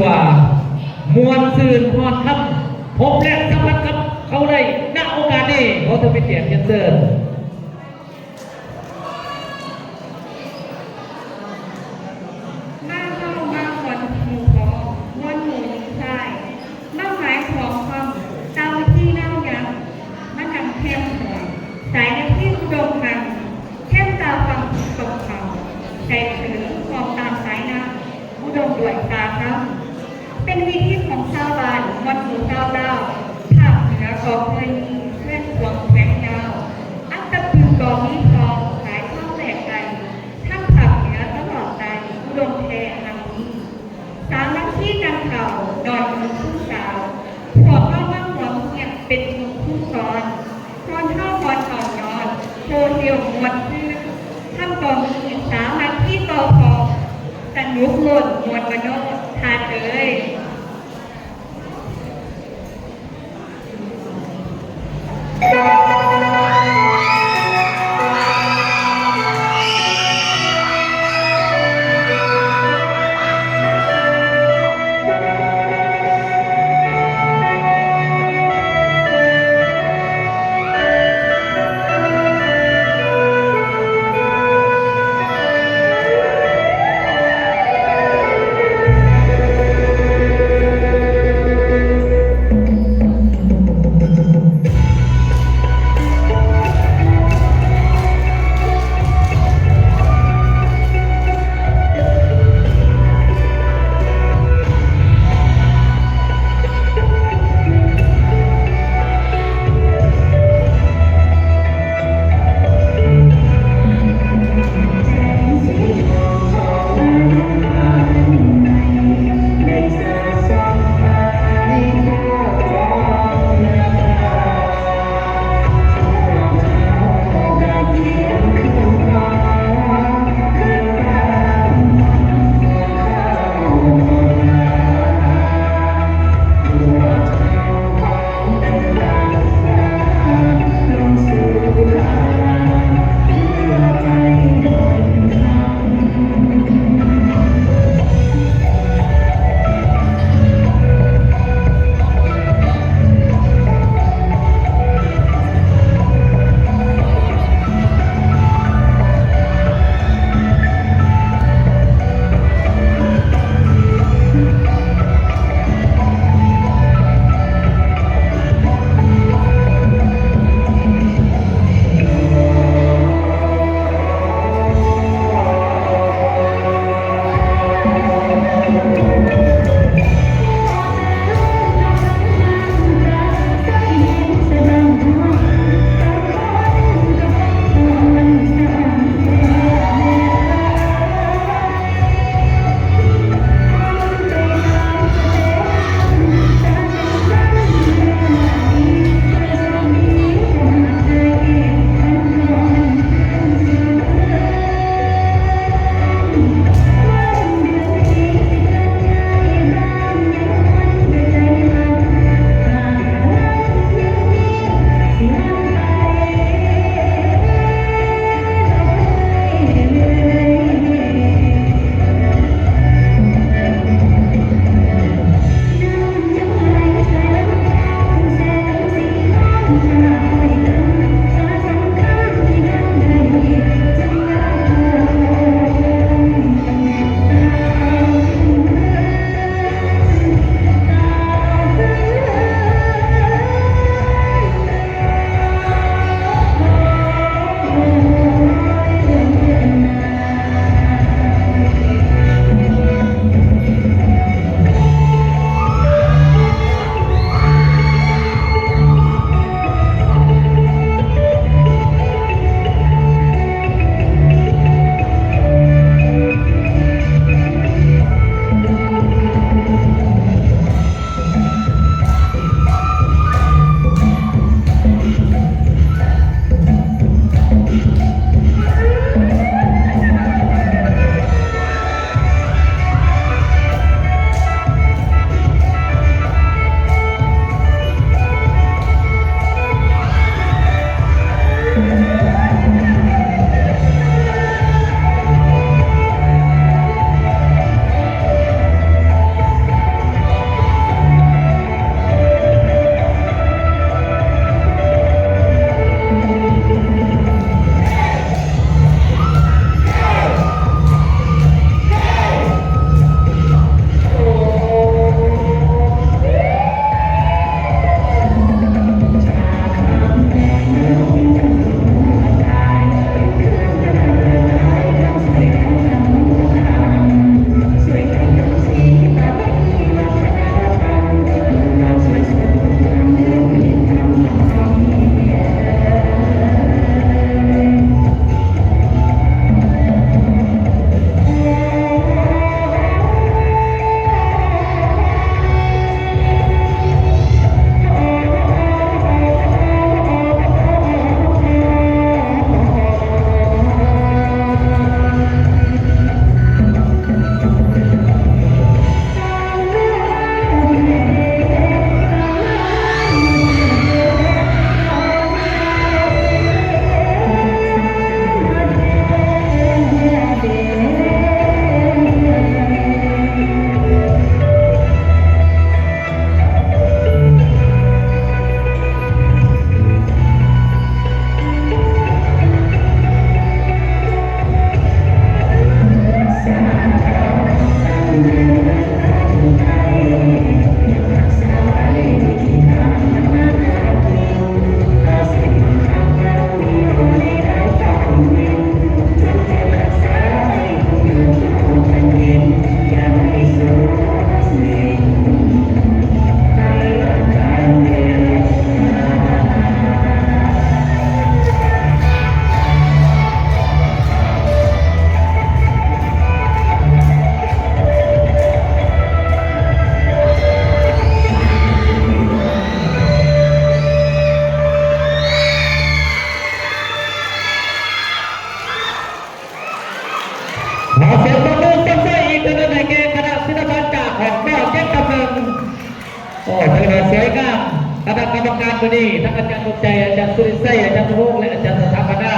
ວ່າມ່ວນຊື່ນຮອດຄ່ຳ ພົບແລະສຳຜັດກັບເຂົາໄດ້ ນະໂອກາດນີ້ ຂໍເຊີນເປັນກຽດຮຽນເຊີນ. ມາເວົ້າມາມ່ວນໝູ່ຂອງ ມ່ວນໝູ່ຍິງຊາຍ ມາໝາຍຂອງຄຳ ຕາມວິທີນາວຍັງ ມານັ່ງແຄມຫ້ວຍ ສາຍນາທີອຸດົມຮັງ ແຄມຕາຝັ່ງຕົກເຂົາ ໃຈເຖິງຂອງຕາມສາຍນ້ຳ ອຸດົມດ້ວຍປ່າຄຳ ເປັນວິຖີຂອງຊາວບ້ານມ່ວນໝູ່ຊາວລາວ ພາກເໜືອກໍເຄີຍມີເຮືອນຂວາງແຂວງຍາວ ອັດຕະປືກໍມີພ້ອມ ຂາຍຂອງແລກກັນ ທັງພາກເໜືອຕະຫຼອດໃຕ້ ອຸດົມແທ້ຮັ່ງມີ ສາມັກຄີກັນເຂົ້າ ນອນຢູ່ຄູ່ສາວ ພວກເຮົາມາຮ່ວມຮຽນເປັນຄູສອນ ຄວນເຮົາຄວນເຂົ້ານອນ ໂຮຮຽວມ່ວນຊື່ນ ທຳກໍມີສາມັກຄີຕໍ່ພ້ອມ ສະໜຸກລົ້ນມ່ວນມະໂນ ທ່ານເອີຍ. ໂອ້ ຖືວ່າສວຍງາມ ຄະນະກຳມະການມື້ນີ້ ທັງອາຈານດວງໃຈ ອາຈານສຸລິໄຊ ອາຈານສະໂພງ ແລະ ອາຈານສະຖາປະນາ